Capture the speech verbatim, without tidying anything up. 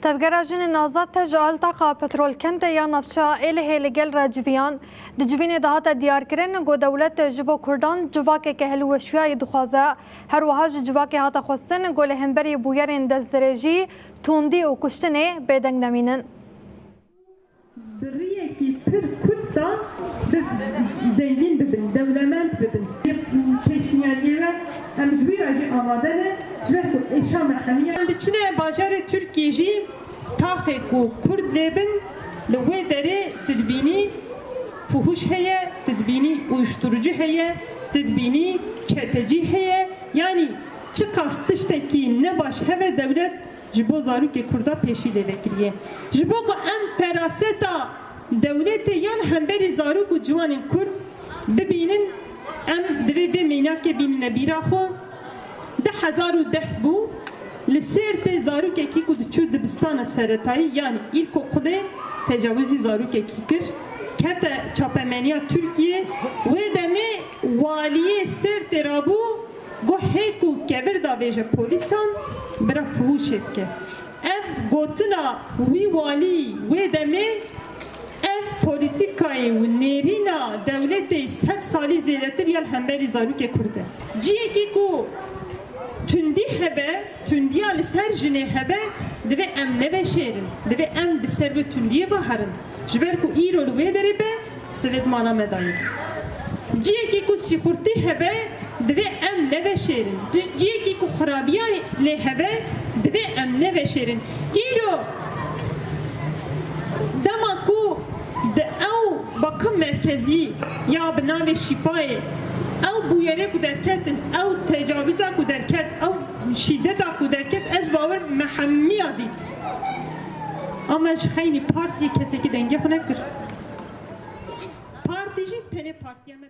Tevgera Jinên Azad T J A li taxa Petrolkentê ya navçeya Êlihê li gel re civiyan. Di civînê de hate diyarkirin ku dewlet ji bo Kurdan civakeke hilweşiyayî dixwaze. Her wiha ji civakê hate xwestin ku li hemberî bûyerên destdirêjî, tundî û kuştinê bêdeng nemînin. Bi riyekî pir kurt de bi-, zengîn bibin, dewlemend bibin. Pêşniyariyê me, em ji wî re jî amade ne, ji ber ku êşa me hemiya. Em diçine bajarê Tirkiyê jî taxê ku Kurd lê bin, li wê derê tu dibînî fuhuş heye, tu dibînî uyuşturucu heye, tu dibînî çetecî heye. Yanî çiqas tiştekî nebaş hebe dewlet ji bo zarokê Kurda pêşî lê vekiriye. Ji bo ku em feraseta dewletê ya li hemberî zarok û ciwanên Kurd bibînin, em divê vê mînakê bînine bîra xwe. Du hezar û deh bû, li Sêrtê zarokekî ku diçû dibistana seretayî, yanî îlkokulê, tecawizî zarokekî kir, kete çapemeniya Tirkiyê. Wê demê waliyê Sêrtê rabû, got, hê ku kevir davêje polîsan, bira fuhuşê bike. Ev gotina wî walî wê demê, ev polîtîkayê û nêrîna dewletê sed salî zêdetir ya li hemberî zarokê Kurd e. Ciyekî ku tundî hebe, tundiya li ser jinê hebe, divê em neveşêrin, divê em bi ser wê tundiyê biherin. Ji ber ku îro li wê derê be, sivêt mala me dayî. Ciyekî ku sîxurtî hebe, divê em neveşêrin. Ci-, ciyekî ku xirabiya lê hebe, divê em neveşêrin. Îro dema ku di ew bakım merkezî ya bi navê Şîfayê, ew bûyerê ku derketin, ew tecawiza ku derket, ew şîdeta ku derket, ez bawer me hemiya dît. Ama ji xeynî partiyê kesekî dengê xwe nekir. Partî jî tenê partiya me